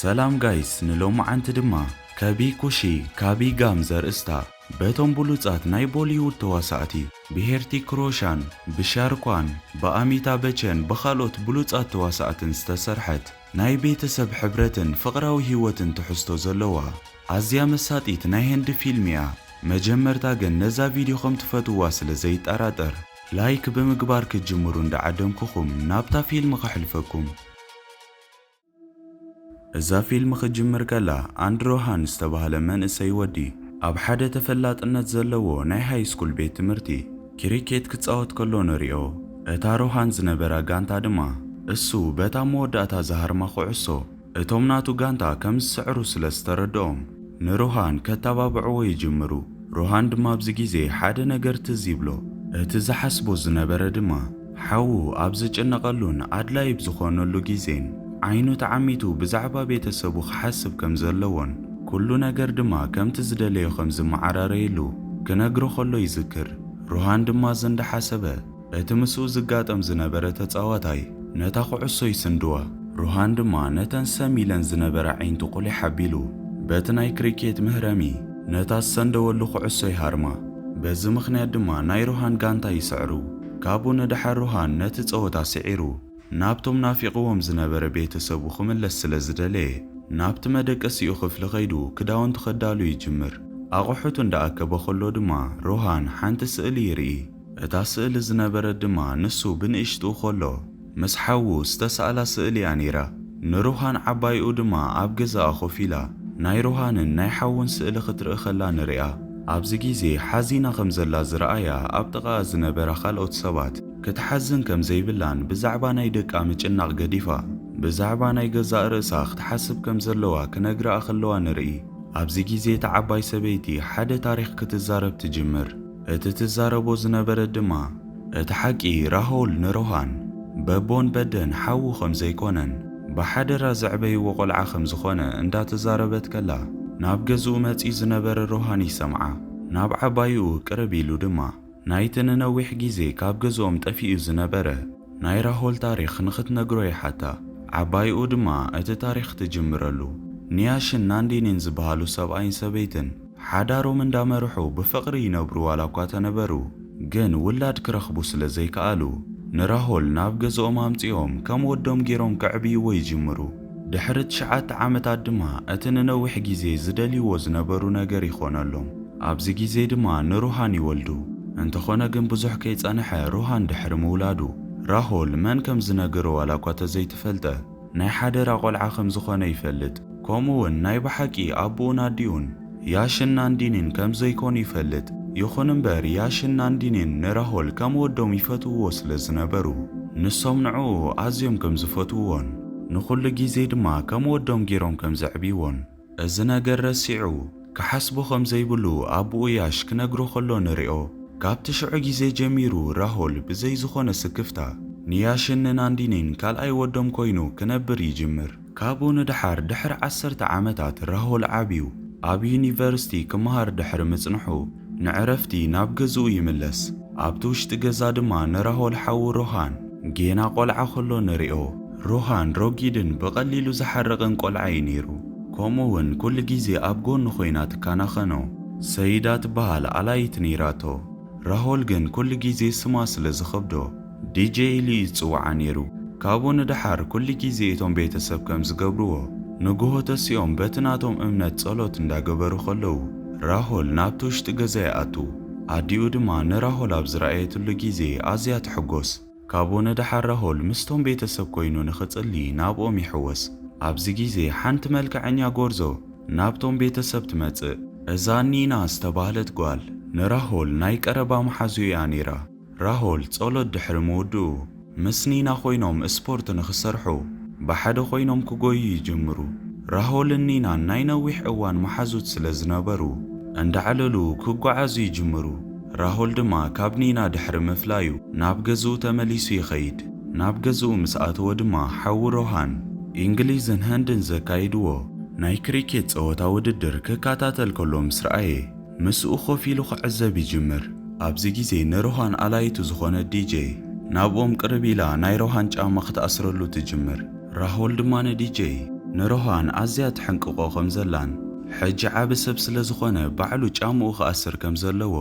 ሰላም ጋይስ፣ ንሎማዓንቲ ድማ ከቢ ኩሺ፣ ካቢ ጋም ዘርእስታ በቶም ብሉጻት ናይ ቦሊውድ ተዋሳእቲ ብሄርቲክ ሮሻን፣ ብሻርኳን፣ ብኣሚታ በቸን፣ ብኻልኦት ብሉጻት ተዋሳእትን ዝተሰርሐት ናይ ቤተሰብ ሕብረትን ፍቕራዊ ህይወትን ትሕዝቶ ዘለዋ ኣዝያ መሳጢት ናይ ህንዲ ፊልም እያ። መጀመርታ ግን ነዛ ቪድዮ ከም ትፈትዋ ስለ ዘይጠራጠር ላይክ ብምግባር ክትጅምሩ እንዳዓደምኩኹም ናብታ ፊልም ከሕልፈኩም። እዛ ፊልም ክትጅምር ከላ ኣንድሮ ሃን ዝተባህለ መንእሰይ ወዲ ኣብ ሓደ ተፈላጥነት ዘለዎ ናይ ሃይ ስኩል ቤት ትምህርቲ ክሪኬት ክጻወት ከሎ ንሪኦ። እታ ሮሃን ዝነበራ ጋንታ ድማ እሱ በታ መወዳእታ ዝሃርማ ኩዕሶ እቶም ናቱ ጋንታ ከም ዝስዕሩ ስለ ዝተረድኦም ንሮሃን ከተባብዕዎ ይጅምሩ። ሮሃን ድማ ኣብዚ ግዜ ሓደ ነገር ትዝ ይብሎ። እቲ ዝሓስቦ ዝነበረ ድማ ሓዉ ኣብ ዝጭነቐሉን ኣድላዪ ብዝኾነሉ ግዜን ዓይኑ ተዓሚቱ ብዛዕባ ቤተሰቡ ክሓስብ ከም ዘለዎን ኩሉ ነገር ድማ ከምቲ ዝደለዮ ከም ዝመዓራረየሉ ክነግሮ ከሎ ይዝክር። ሮሃን ድማ እዚ እንዳሓሰበ እቲ ምስኡ ዝጋጠም ዝነበረ ተጻዋታይ ነታ ኩዕሶ ይስንድዋ። ሮሃን ድማ ነተን ሰም ኢለን ዝነበራ ኣዒንቱ ቁሊሕ ኣቢሉ በቲ ናይ ክሪኬት መህረሚ ነታ ዝሰንደወሉ ኩዕሶ ይሃርማ። በዚ ምኽንያት ድማ ናይ ሮሃን ጋንታ ይስዕሩ። ካብኡ ንደሓር ሮሃን ነቲ ጸወታ ስዒሩ ናብቶም ናፊቕዎም ዝነበረ ቤተሰቡ ክምለስ ስለ ዝደለየ ናብቲ መደቀሲኡ ክፍሊ ከይዱ ክዳውንቱ ከዳሉ ይጅምር። ኣቑሑቱ እንዳኣከበ ከሎ ድማ ሮሃን ሓንቲ ስእሊ ይርኢ። እታ ስእሊ ዝነበረት ድማ ንሱ ብንእሽትኡ ከሎ ምስ ሓዉ ዝተሳእላ ስእሊ እያ ነይራ። ንሮሃን ዓባይኡ ድማ ኣብ ገዛኣ ኮፍ ኢላ ናይ ሮሃንን ናይ ሓዉን ስእሊ ክትርኢ ከላ ንሪኣ። ኣብዚ ግዜ ሓዚና ከም ዘላ ዝረኣያ ኣብ ጥቓኣ ዝነበራ ካልኦት ሰባት ክትሓዝን ከም ዘይብላን ብዛዕባ ናይ ደቃ ምጭናቕ ገዲፋ ብዛዕባ ናይ ገዛእ ርእሳ ክትሓስብ ከም ዘለዋ ክነግርኣ ከለዋ ንርኢ። ኣብዚ ግዜ እታ ዓባይ ሰበይቲ ሓደ ታሪኽ ክትዛረብ ትጅምር። እቲ ትዛረቦ ዝነበረት ድማ እቲ ሓቂ ራሆል ንሮሃን በቦን በደን ሓዉ ከም ዘይኮነን ብሓደራ ዘዕበይዎ ቆልዓ ከም ዝኾነ እንዳተዛረበት ከላ ናብ ገዝኡ መጺኡ ዝነበረ ሮሃን ይሰምዓ። ናብ ዓባይኡ ቅርብ ኢሉ ድማ ናይቲ ንነዊሕ ግዜ ካብ ገዝኦም ጠፊኡ ዝነበረ ናይ ራሆል ታሪኽ ንኽትነግሮ ይሓታ። ዓባይኡ ድማ እቲ ታሪኽ ትጅምረሉ። ኒያሽን ናንዲኒን ዝበሃሉ ሰብኣይን ሰበይትን ሓዳሮም እንዳመርሑ ብፍቕሪ ይነብሩ ዋላ እኳ ተነበሩ፣ ግን ውላድ ክረኽቡ ስለ ዘይከኣሉ ንራሆል ናብ ገዝኦም ኣምጺኦም ከም ወዶም ገይሮም ከዕብይዎ ይጅምሩ። ድሕሪ ትሽዓተ ዓመታት ድማ እቲ ንነዊሕ ግዜ ዝደልይዎ ዝነበሩ ነገር ይኾነሎም። ኣብዚ ግዜ ድማ ንሩሃን ይወልዱ። እንተኾነ ግን ብዙሕ ከይጸንሐ ሩሃን ድሕሪ ምውላዱ ራሆል መን ከም ዝነገሮ ዋላ እኳ ተዘይተፈልጠ ናይ ሓደራ ቆልዓ ከም ዝኾነ ይፈልጥ። ከምኡ እውን ናይ ብሓቂ ኣቦኡን ኣዲኡን ያሽን ናንዲኒን ከም ዘይኮኑ ይፈልጥ። ይኹን እምበር ያሽን ናንዲኒን ንራሆል ከም ወዶም ይፈትውዎ ስለ ዝነበሩ ንሶም ንዕኡ ኣዝዮም ከም ዝፈትውዎን ንኹሉ ግዜ ድማ ከም ወዶም ገይሮም ከም ዘዕብይዎን እዚ ነገር ረሲዑ ክሓስቦ ከም ዘይብሉ ኣቦኡ ያሽ ክነግሮ ከሎ ንሪኦ። ካብቲ ሽዑ ግዜ ጀሚሩ ራሆል ብዘይ ዝኾነ ስክፍታ ንያሽን ንናንዲኒን ካልኣይ ወዶም ኮይኑ ክነብር ይጅምር። ካብኡ ንደሓር ድሕሪ ዓሰርተ ዓመታት ራሆል ዓብዩ ኣብ ዩኒቨርሲቲ ክመሃር ድሕሪ ምጽንሑ ንዕረፍቲ ናብ ገዝኡ ይምለስ። ኣብቲ ውሽጢ ገዛ ድማ ንራሆል ሓዉ ሮሃን ጌና ቆልዓ ከሎ ንሪኦ። ሮሃን ረጊድን ብቐሊሉ ዝሓርቕን ቆልዓ እዩ ነይሩ። ከምኡ እውን ኩሉ ግዜ ኣብ ጎኑ ኮይና ትከናኸኖ። ሰይዳ ትበሃል ኣላይት ነይራቶ። ራሆል ግን ኩሉ ግዜ ስማ ስለ ዝኸብዶ ዲጄ ኢሉ እዩ ዝጽውዓ ነይሩ። ካብኡ ንደሓር ኩሉ ግዜ እቶም ቤተሰብ ከም ዝገብርዎ ንግሆ ተሲኦም በቲ ናቶም እምነት ጸሎት እንዳገበሩ ከለዉ ራሆል ናብቲ ውሽጢ ገዛ ይኣቱ። ኣዲኡ ድማ ንራሆል ኣብ ዝረኣየትሉ ግዜ ኣዝያ ትሕጎስ። ካብኡ ንደሓር ራሆል ምስቶም ቤተሰብ ኮይኑ ንኽጽሊ ናብኦም ይሕወስ። ኣብዚ ግዜ ሓንቲ መልክዐኛ ጎርዞ ናብቶም ቤተሰብ ትመጽእ። እዛ ኒና ዝተባህለት ጓል ንራሆል ናይ ቀረባ መሓዙ እያ ነይራ። ራሆል ጸሎት ድሕሪ ምውድኡ ምስ ኒና ኮይኖም ስፖርት ንኽሰርሑ ብሓደ ኮይኖም ክጎዩ ይጅምሩ። ራሆልን ኒናን ናይ ነዊሕ እዋን መሓዙት ስለ ዝነበሩ እንዳዕለሉ ክጓዓዙ ይጅምሩ። ራሆል ድማ ካብ ኒና ድሕሪ ምፍላዩ ናብ ገዝኡ ተመሊሱ ይኸይድ። ናብ ገዝኡ ምስ ኣተወ ድማ ሓዉ ሮሃን ኢንግሊዝን ህንድን ዘካይድዎ ናይ ክሪኬት ጸወታ ውድድር ክከታተል ከሎ ምስ ረኣየ ምስኡ ኮፍ ኢሉ ክዕዘብ ይጅምር። ኣብዚ ግዜ ንሮሃን ኣላይቱ ዝኾነት ዲጄ ናብኦም ቅርብ ኢላ ናይ ሮሃን ጫማ ክትኣስረሉ ትጅምር። ራሆል ድማ ንዲጄ ንሮሃን ኣዝያ ትሕንቅቆ ከም ዘላን ሕጂ ዓቢ ሰብ ስለ ዝኾነ ባዕሉ ጫምኡ ክኣስር ከም ዘለዎ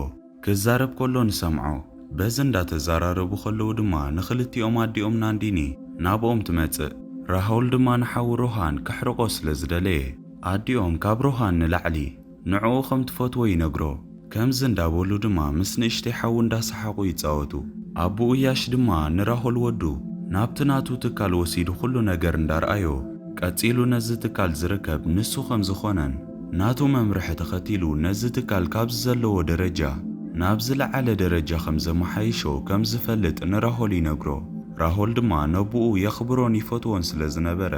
ክዛረብ ከሎ ንሰምዖ። በዚ እንዳተዛራረቡ ከለዉ ድማ ንኽልቲኦም ኣዲኦም ናንዲኒ ናብኦም ትመጽእ። ራሆል ድማ ንሓው ሮሃን ከሕርቆ ስለ ዝደለየ ኣዲኦም ካብ ሮሃን ንላዕሊ ንዕኡ ከም ትፈትዎ ይነግሮ። ከምዚ እንዳበሉ ድማ ምስ ንእሽተይ ሓዉ እንዳሰሓቑ ይጻወቱ። ኣቦኡ ያሽ ድማ ንራሆል ወዱ ናብቲ ናቱ ትካል ወሲዱ ኩሉ ነገር እንዳርኣዮ፣ ቀጺሉ ነዚ ትካል ዝርከብ ንሱ ከም ዝኾነን ናቱ መምርሒ ተኸቲሉ ነዚ ትካል ካብዚ ዘለዎ ደረጃ ናብ ዝለዓለ ደረጃ ከም ዘመሓይሾ ከም ዝፈልጥ ንራሆል ይነግሮ። ራሆል ድማ ነቦኡ የኽብሮን ይፈትዎን ስለ ዝነበረ፣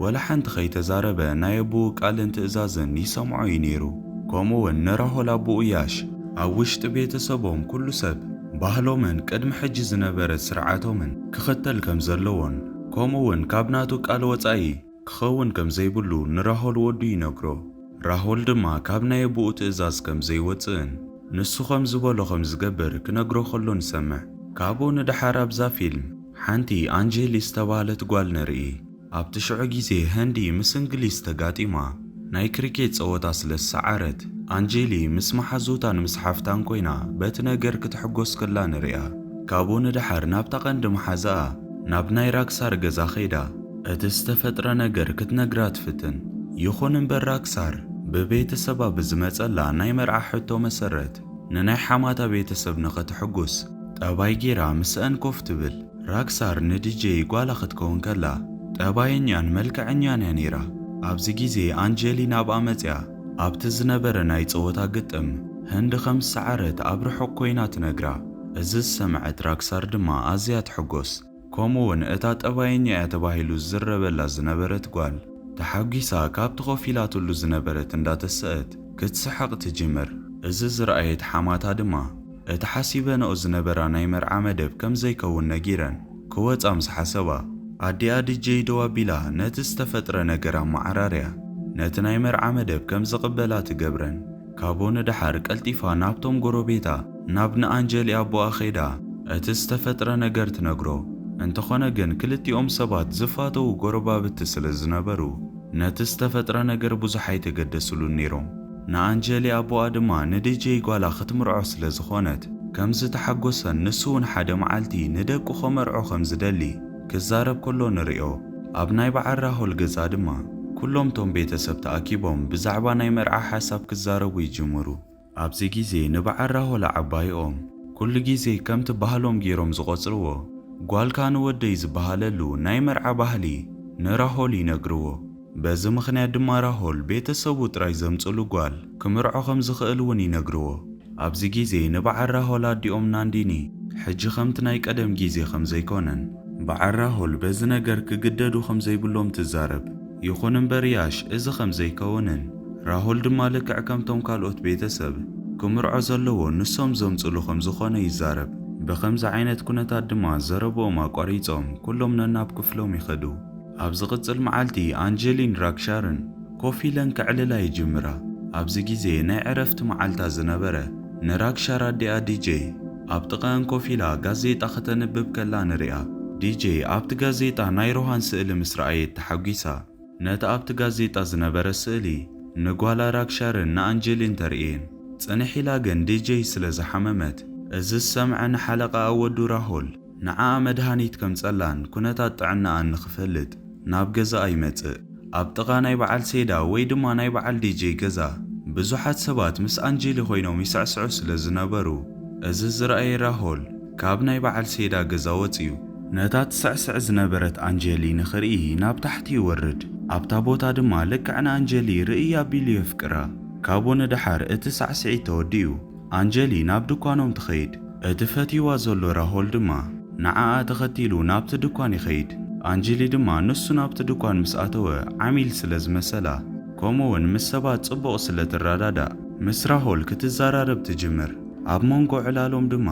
ወላ ሓንቲ ከይተዛረበ ናይ ኣቦኡ ቃልን ትእዛዝን ይሰምዖ እዩ ነይሩ። ከምኡ እውን ንራሆል ኣቦኡ ያሽ ኣብ ውሽጢ ቤተሰቦም ኩሉ ሰብ ባህሎምን ቅድሚ ሕጂ ዝነበረ ስርዓቶምን ክኽተል ከም ዘለዎን፣ ከምኡ እውን ካብ ናቱ ቃል ወጻኢ ክኸውን ከም ዘይብሉ ንራሆል ወዱ ይነግሮ። ራሆል ድማ ካብ ናይ ኣቦኡ ትእዛዝ ከም ዘይወጽእን ንሱ ከም ዝበሎ ከም ዝገብር ክነግሮ ከሎ ንሰምዕ። ካብኡ ንደሓር ኣብዛ ፊልም ሓንቲ ኣንጀሊ ዝተባህለት ጓል ንርኢ። ኣብቲ ሽዑ ግዜ ህንዲ ምስ እንግሊዝ ተጋጢማ ናይ ክሪኬት ጸወታ ስለ ዝሰዓረት፣ ኣንጀሊ ምስ መሓዙታን ምስ ሓፍታን ኮይና በቲ ነገር ክትሕጎስ ከላ ንሪኣ። ካብኡ ንደሓር ናብታ ቀንዲ መሓዛኣ ናብ ናይ ራክሳር ገዛ ኸይዳ እቲ ዝተፈጥረ ነገር ክትነግራ ትፍትን። ይኹን እምበር ራክሳር ብቤተሰባ ብዝመጸላ ናይ መርዓ ሕቶ መሰረት ንናይ ሓማታ ቤተሰብ ንኸተሕጉስ ጠባይ ጌራ ምስአን ኮፍ ትብል። ራክሳር ንዲጄ ጓላ ክትከውን ከላ ጠባየኛን መልክዐኛን እያ ነይራ። ኣብዚ ግዜ ኣንጀሊ ናብኣ መጺኣ ኣብቲ ዝነበረ ናይ ጸወታ ግጥም ህንዲ ከም ዝሰዓረት ኣብ ርሑቕ ኮይና ትነግራ። እዚ ዝሰምዐት ራክሳር ድማ ኣዝያ ትሕጎስ። ከምኡውን እታ ጠባየኛ እያ ተባሂሉ ዝዝረበላ ዝነበረት ጓል ተሓጒሳ ካብቲ ኮፍ ኢላትሉ ዝነበረት እንዳተሰአት ክትስሕቕ ትጅምር። እዚ ዝረኣየት ሓማታ ድማ እቲ ሓሲበንኦ ዝነበራ ናይ መርዓ መደብ ከም ዘይከውን ነጊረን ክወጻ ምስ ሓሰባ፣ ኣዲኣ ዲጄ ደው ኣቢላ ነቲ ዝተፈጥረ ነገር ኣመዓራርያ ነቲ ናይ መርዓ መደብ ከም ዝቕበላ ትገብረን። ካብኡ ንደሓር ቀልጢፋ ናብቶም ጎረቤታ ናብ ንኣንጀሊ ኣቦኣ ኸይዳ እቲ ዝተፈጥረ ነገር ትነግሮ። እንተኾነ ግን ክልቲኦም ሰባት ዝፋተዉ ጎረባብቲ ስለ ዝነበሩ ነቲ ዝተፈጥረ ነገር ብዙሕ ኣይተገደስሉን ነይሮም። ንኣንጀሊ ኣቦኣ ድማ ንዲጄ ጓላ ክትምርዖ ስለ ዝኾነት ከም ዝተሓጎሰን ንሱ እውን ሓደ መዓልቲ ንደቁ ከመርዖ ከም ዝደሊ ክዛረብ ከሎ ንሪኦ። ኣብ ናይ በዓል ራሆል ገዛ ድማ ኩሎም ቶም ቤተሰብ ተኣኪቦም ብዛዕባ ናይ መርዓ ሓሳብ ክዛረቡ ይጅምሩ። ኣብዚ ግዜ ንበዓል ራሆል ዓባይኦም ኩሉ ግዜ ከምቲ ባህሎም ገይሮም ዝቖጽርዎ ጓልካ ንወደይ ዝበሃለሉ ናይ መርዓ ባህሊ ንራሆል ይነግርዎ። በዚ ምኽንያት ድማ ራሆል ቤተሰቡ ጥራይ ዘምጽሉ ጓል ክምርዖ ከም ዝኽእል እውን ይነግርዎ። ኣብዚ ግዜ ንበዓል ራሆል ኣዲኦም ናንዲኒ ሕጂ ከምቲ ናይ ቀደም ግዜ ከም ዘይኮነን በዓል ራሆል በዚ ነገር ክግደዱ ከም ዘይብሎም ትዛረብ። ይኹን እምበር ያሽ እዚ ከም ዘይከውንን ራሆል ድማ ልክዕ ከምቶም ካልኦት ቤተሰብ ክምርዖ ዘለዎ ንሶም ዘምጽሉ ከም ዝኾነ ይዛረብ። ብኸምዚ ዓይነት ኩነታት ድማ ዘረብኦም ኣቋሪጾም ኩሎም ነናብ ክፍሎም ይኸዱ። ኣብ ዝቕጽል መዓልቲ ኣንጀሊን ራክሻርን ኮፍ ኢለን ከዕልላ ይጅምራ። ኣብዚ ግዜ ናይ ዕረፍቲ መዓልታ ዝነበረ ንራክሻር ኣዲኣ ዲጄ ኣብ ጥቓኣን ኮፍ ኢላ ጋዜጣ ከተንብብ ከላ ንሪኣ። ዲጄ ኣብቲ ጋዜጣ ናይ ሮሃን ስእሊ ምስ ረኣየት ተሓጒሳ ነቲ ኣብቲ ጋዜጣ ዝነበረ ስእሊ ንጓላ ራክሻርን ንኣንጀሊን ተርእየን። ጽንሕ ኢላ ግን ዲጄ ስለ ዝሓመመት እዚ ዝሰምዐ ንሓለቓኣ ወዱ ራሆል ንዓኣ መድሃኒት ከምጸላን ኩነታት ጥዕናኣን ንኽፈልጥ ናብ ገዛኣ ይመጽእ። ኣብ ጥቓ ናይ በዓል ሴዳ ወይ ድማ ናይ በዓል ዲጄ ገዛ ብዙሓት ሰባት ምስ ኣንጀሊ ኮይኖም ይስዕስዑ ስለ ዝነበሩ፣ እዚ ዝረኣየ ራሆል ካብ ናይ በዓል ሴዳ ገዛ ወጺኡ ነታ ትስዕስዕ ዝነበረት ኣንጀሊ ንኽርኢ ናብ ታሕቲ ይወርድ። ኣብታ ቦታ ድማ ልክዕ ንኣንጀሊ ርእይ ኣቢሉ የፍቅራ። ካብኡ ንደሓር እቲ ሳዕስዒት ተወዲኡ ኣንጀሊ ናብ ድኳኖም ትኸይድ። እቲ ፈትይዋ ዘሎ ራሆል ድማ ንዓኣ ተኸቲሉ ናብቲ ድኳን ይኸይድ። ኣንጀሊ ድማ ንሱ ናብቲ ድኳን ምስ ኣተወ ዓሚል ስለ ዝመሰላ፣ ከምኡውን ምስ ሰባት ጽቡቕ ስለ ትረዳዳእ፣ ምስ ራሆል ክትዘራረብ ትጅምር። ኣብ መንጎ ዕላሎም ድማ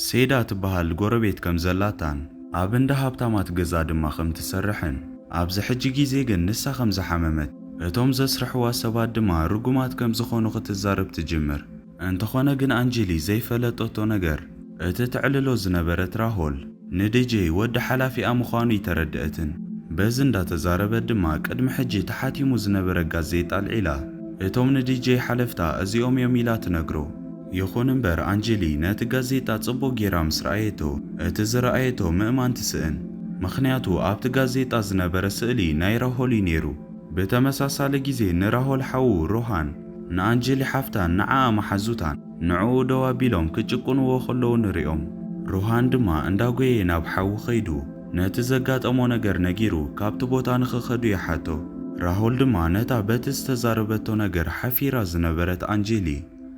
ሴዳ ትበሃል ጎረቤት ከም ዘላታን ኣብ እንዳ ሃብታማት ገዛ ድማ ከም ትሰርሕን፣ ኣብዚ ሕጂ ግዜ ግን ንሳ ከም ዝሓመመት፣ እቶም ዘስርሕዋ ሰባት ድማ ርጉማት ከም ዝኾኑ ክትዛረብ ትጅምር። እንተኾነ ግን ኣንጀሊ ዘይፈለጠቶ ነገር እቲ ተዕልሎ ዝነበረት ራሆል ንዲጄ ወዲ ሓላፊኣ ምዃኑ ይተረድአትን። በዚ እንዳተዛረበት ድማ ቅድሚ ሕጂ ተሓቲሙ ዝነበረ ጋዜጣ ኣልዒላ። እቶም ንዲጄ ሓለፍታ እዚኦም እዮም ኢላ ትነግሮ። ይኹን እምበር ኣንጀሊ ነቲ ጋዜጣ ጽቡቕ ጌራ ምስ ረኣየቶ፣ እቲ ዝረኣየቶ ምእማን ትስእን። ምኽንያቱ ኣብቲ ጋዜጣ ዝነበረ ስእሊ ናይ ራሆል እዩ ነይሩ። ብተመሳሳሊ ግዜ ንራሆል ሓዉ ሮሃን ንኣንጀሊ ሓፍታን ንዓኣ መሓዙታን ንዕኡ ደው ኣቢሎም ክጭቁንዎ ከለዉ ንሪኦም። ሮሃን ድማ እንዳጎየ ናብ ሓዉ ኸይዱ ነቲ ዘጋጠሞ ነገር ነጊሩ ካብቲ ቦታ ንኽኸዱ ይሓቶ። ራሆል ድማ ነታ በቲ ዝተዛረበቶ ነገር ሓፊራ ዝነበረት ኣንጀሊ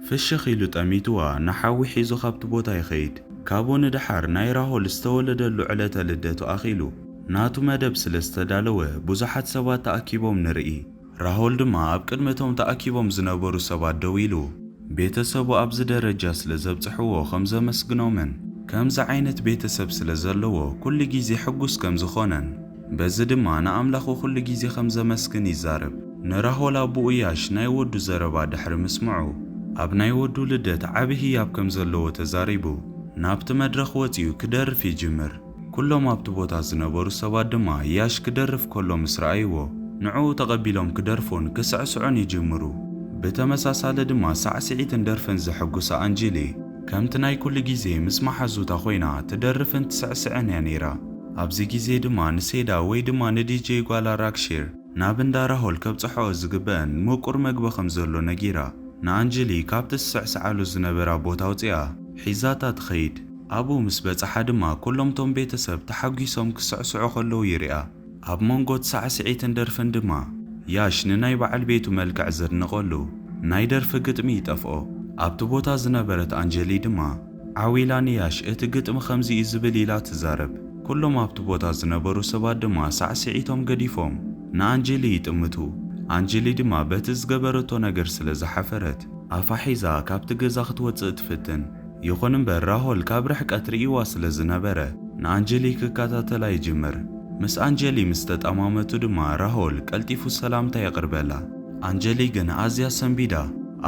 ፍሽኽ ኢሉ ጠሚትዋ ንሓዊ ሒዙ ካብቲ ቦታ ይኸይድ። ካብኡ ንደሓር ናይ ራሆል ዝተወለደሉ ዕለተ ልደቱ ኣኺሉ ናቱ መደብ ስለ ዝተዳለወ ብዙሓት ሰባት ተኣኪቦም ንርኢ። ራሆል ድማ ኣብ ቅድሚ እቶም ተኣኪቦም ዝነበሩ ሰባት ደው ኢሉ ቤተሰቡ ኣብዚ ደረጃ ስለ ዘብጽሕዎ ከም ዘመስግኖምን ከምዚ ዓይነት ቤተሰብ ስለ ዘለዎ ኩሉ ግዜ ሕጉስ ከም ዝኾነን በዚ ድማ ንኣምላኹ ኩሉ ግዜ ከም ዘመስግን ይዛረብ። ንራሆል ኣቦኡ ያሽ ናይ ወዱ ዘረባ ድሕሪ ምስምዑ፣ ኣብ ናይ ወዱ ልደት ዓቢ ህያብ ከም ዘለዎ ተዛሪቡ፣ ናብቲ መድረኽ ወጺኡ ክደርፍ ይጅምር። ኩሎም ኣብቲ ቦታ ዝነበሩ ሰባት ድማ ያሽ ክደርፍ ከሎ ምስ ረኣይዎ፣ ንዕኡ ተቐቢሎም ክደርፉን ክስዕስዑን ይጅምሩ። ብተመሳሳሊ ድማ ሳዕስዒትን ደርፍን ዘሐጉሳ ኣንጀሊ፣ ከምቲ ናይ ኩሉ ግዜ ምስ መሓዙታ ኮይና ትደርፍን ትስዕስዕን እያ ነይራ። ኣብዚ ግዜ ድማ ንሴዳ ወይ ድማ ንዲጄ ጓላ ራክሺር ናብ እንዳ ራሆል ከብጽሖ ዝግበአን ምቁር መግቢ ከም ዘሎ ነጊራ፣ ንኣንጀሊ ካብቲ ዝስዕስዓሉ ዝነበራ ቦታ ኣውጺኣ ሒዛታ ትኸይድ። ኣብኡ ምስ በጽሓ ድማ ኩሎም ቶም ቤተሰብ ተሓጒሶም ክስዕስዑ ከለዉ ይርኣ። ኣብ መንጎ እቲ ሳዕስዒትን ደርፍን ድማ ያሽ ንናይ በዓል ቤቱ መልክዕ ዘድንቐሉ ናይ ደርፊ ግጥሚ ይጠፍኦ። ኣብቲ ቦታ ዝነበረት ኣንጀሊ ድማ ዓው ኢላ ንያሽ እቲ ግጥሚ ከምዚ እዩ ዝብል ኢላ ትዛረብ። ኩሎም ኣብቲ ቦታ ዝነበሩ ሰባት ድማ ሳዕስዒቶም ገዲፎም ንኣንጀሊ ይጥምቱ። ኣንጀሊ ድማ በቲ ዝገበረቶ ነገር ስለ ዝሓፈረት ኣፋ ሒዛ ካብቲ ገዛ ክትወጽእ ትፍትን። ይኹን እምበር ራሆል ካብ ርሕቀት ርእይዋ ስለ ዝነበረ ንኣንጀሊ ክከታተላ ይጅምር። ምስ ኣንጀሊ ምስ ተጠማመቱ ድማ ራሆል ቀልጢፉ ሰላምታ የቕርበላ። ኣንጀሊ ግን ኣዝያ ሰንቢዳ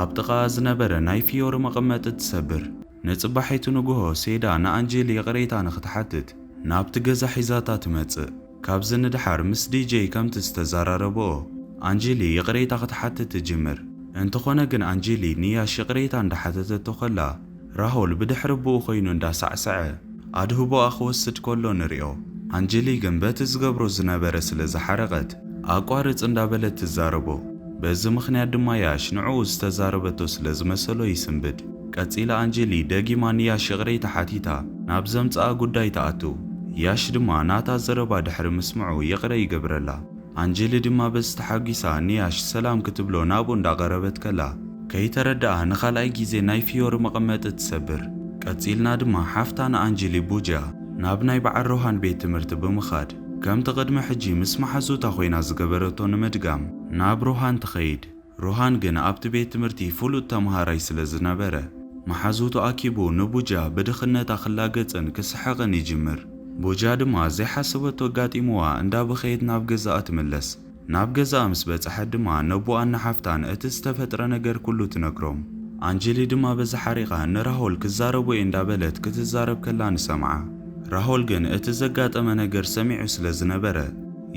ኣብ ጥቓኣ ዝነበረ ናይ ፊዮሪ መቐመጢ ትሰብር። ንጽባሒቱ ንግሆ ሴዳ ንኣንጀሊ ይቕሬታ ንኽትሓትት ናብቲ ገዛ ሒዛታ ትመጽእ። ካብዚ ንደሓር ምስ ዲጄ ከምቲ ዝተዘራረብኦ ኣንጀሊ ይቕሬታ ክትሓትት ትጅምር። እንተኾነ ግን ኣንጀሊ ንያሽ ይቕሬታ እንዳሓተተቶ ከላ ራሆል ብድሕሪ ኣቦኡ ኮይኑ እንዳሳዕሰዐ ኣድህቦኣ ክወስድ ከሎ ንሪኦ። ኣንጀሊ ግን በቲ ዝገብሮ ዝነበረ ስለ ዝሓረቐት ኣቋርጽ እንዳበለት ትዛረቦ። በዚ ምኽንያት ድማ ያሽ ንዕኡ ዝተዛረበቶ ስለ ዝመሰሎ ይስንብድ። ቀጺላ ኣንጀሊ ደጊማ ንያሽ ይቕሬታ ሓቲታ ናብ ዘምጽኣ ጉዳይ ትኣቱ። ያሽ ድማ ናታ ዘረባ ድሕሪ ምስምዑ ይቕረ ይገብረላ። ኣንጀሊ ድማ በዚ ተሓጒሳ ንያሽ ሰላም ክትብሎ ናብኡ እንዳቐረበት ከላ ከይተረድኣ ንኻልኣይ ግዜ ናይ ፊዮሪ መቐመጢ ትሰብር። ቀጺልና ድማ ሓፍታ ንኣንጀሊ ቡጃ ናብ ናይ በዓል ሮሃን ቤት ትምህርቲ ብምኻድ ከምቲ ቅድሚ ሕጂ ምስ መሓዙታ ኮይና ዝገበረቶ ንምድጋም ናብ ሮሃን ትኸይድ። ሮሃን ግን ኣብቲ ቤት ትምህርቲ ፍሉጥ ተምሃራይ ስለ ዝነበረ፣ መሓዙቱ ኣኪቡ ንቡጃ ብድኽነታ ክላገጽን ክስሕቕን ይጅምር። ቡጃ ድማ ዘይሓሰበቶ ኣጋጢምዋ እንዳበኸየት ናብ ገዛኣ ትምለስ። ናብ ገዛኣ ምስ በጽሐት ድማ ነቦኣን ንሓፍታን እቲ ዝተፈጥረ ነገር ኩሉ ትነግሮም። ኣንጀሊ ድማ በዚ ሓሪቓ ንራሆል ክዛረቡ እየ እንዳበለት ክትዛረብ ከላ ንሰምዓ። ራሆል ግን እቲ ዘጋጠመ ነገር ሰሚዑ ስለ ዝነበረ፣